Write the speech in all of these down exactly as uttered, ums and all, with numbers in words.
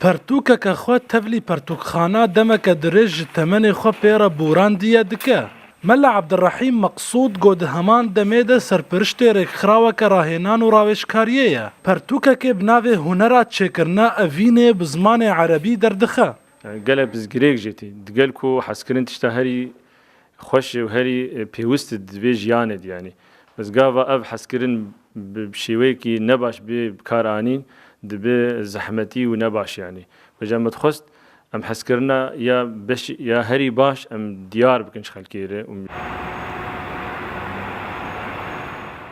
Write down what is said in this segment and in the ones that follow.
Pertûkeke xwe tevlî pertûkxana demeke dirêj ji temenê xwe pê re bûrandiye dike. Mela Ebdirehîm Meqsûd got di heman demê de serpiriştê rêkxiraweke rahênan û rawêjkariyê ye. Pertûkekê bi navê Hunera Çêkirina Evînê bi zimanê erebî derdixe. Yani gelek pirsgirêk jê tê. Digel ku hezkirin tişta herî xweş û herî, e, pêwist di vê jiyanê de, yani. Bes gava ev hezkirin bi, bi şêweyekî nebaş bê bi kar anîn, dibe zehmetî û nebaş, yani. Vêca me dixwest em hezkirina ya beş, ya herî baş em diyar bikin ji xelkê re û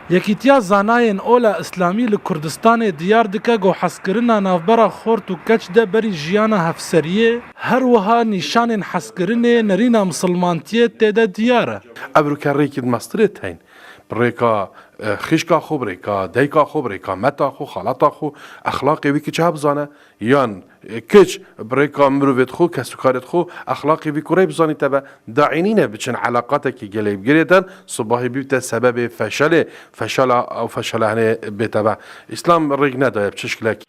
Yekîtiya Zanayên Ola Îslamî li Kurdistanê diyar dike ku hezkirina navbera xort û keç de berî jiyana hevseriyê, her wiha nîşanên hezkirinê nerîna misilmantiyê tê de diyar e. Ev rûkerrêkî di mestirê teyn. Bi rêka, e, xîşka xwe, bi rêka dayika xwe, bi rêka meta xwe, xalata xwe, exlaqê wî kiçe bizane, yan, e, kiç bi rêka mirovêt xwe, kesûkarêt xwe, exlaqê wî kurey bizanî te be, daî nîne biçin eleqatekî gelê bi girê den, sibahî bîbte sebebê feşelê, feşela ew feşele henê bête be. Îslam rêk nedaye bi çi şikilekî.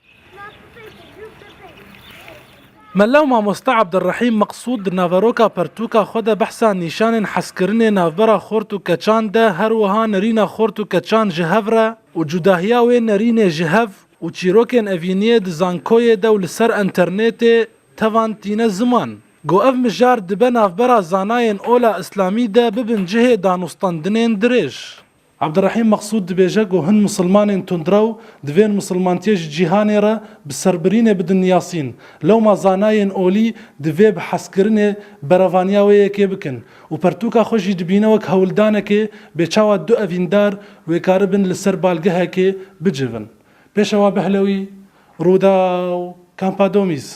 Mela û mamoste Ebdirehîm Meqsûd di naveroka pertûka xwe de behsa nîşanên hezkirinê navbera xort û keçan de, her wiha nerîna xort û keçan ji hev re û cudahiya wê nerînê ji hev û çîrokên evîniyê di zankoyê de û li ser enternetê tevan tîne ziman. Got ev mijar dibe navbera zanayên ola îslamî de bibin cihê danûstandinên dirêj. Ebdirehîm Meqsûd dibêje ku hin misilmanên tundrew divên misilmantiyê ji cîhanê re bi serbirînê bidin niyasîn. Lewma zanayên olî divê bi hezkirinê berevaniya wê yekê bikin û pertûka xwe jî dibîne wek hewldanekê bê çawa du evîndar wê karibin li ser balgehekê bicivin. Pêşewa Behlewî, Rûdaw, Kampa Domîz.